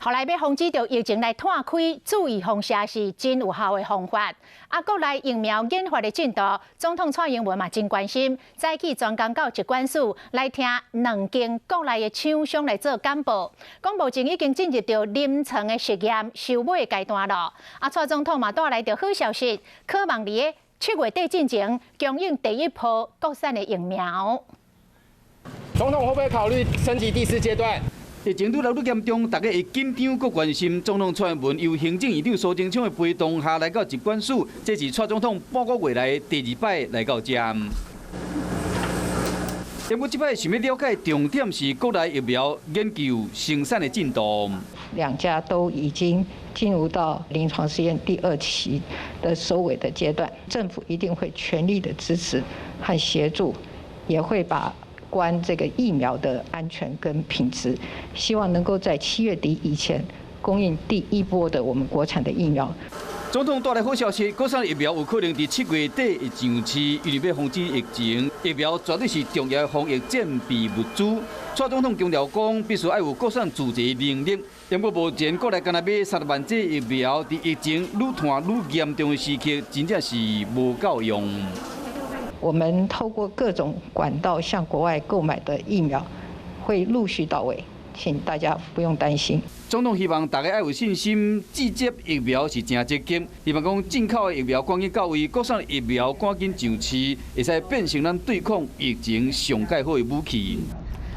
予來欲防止著疫情來湠開，注預防射是真有效的方法。啊，國內疫苗研發的進度，總統蔡英文嘛真關心，早起專工到疾管署來聽兩間國內的廠商來做簡報，講目前已經進入著臨床的實驗收尾階段囉。啊，蔡總統嘛帶來著好消息，可望佇咧7月底進前供應第一波國產的疫苗。總統會不會考慮升級第四階段？疫情愈來愈嚴重，大家會緊張閣關心。總統蔡英文由行政院長蘇貞昌的陪同下來到疾管署，這是蔡總統半個月來第二擺來到遮。不過這擺想欲了解重點是國內疫苗研究生產的進度。兩家都已經進入到臨床試驗第二期的收尾的階段，政府一定會全力的支持和協助，也會把關這個疫苗的安全跟品質，希望能夠在7月底以前供應第一波的我們國產的疫苗。總統帶來好消息，國產疫苗有可能佇7月底會上市，因為欲防止疫情，疫苗絕對是重要的防疫戰備物資。蔡總統強調講，必須愛有國產自製能力。不過目前國內干焦買30萬劑疫苗，佇疫情愈湠愈嚴重的時刻，真正是無夠用。我們透過各種管道向國外購買的疫苗會陸續到位，請大家不用擔心。總統希望大家愛有信心，拒接疫苗是誠積極。希望講進口的疫苗趕緊到位，國產疫苗趕緊上市，會使變成咱對抗疫情上蓋好的武器。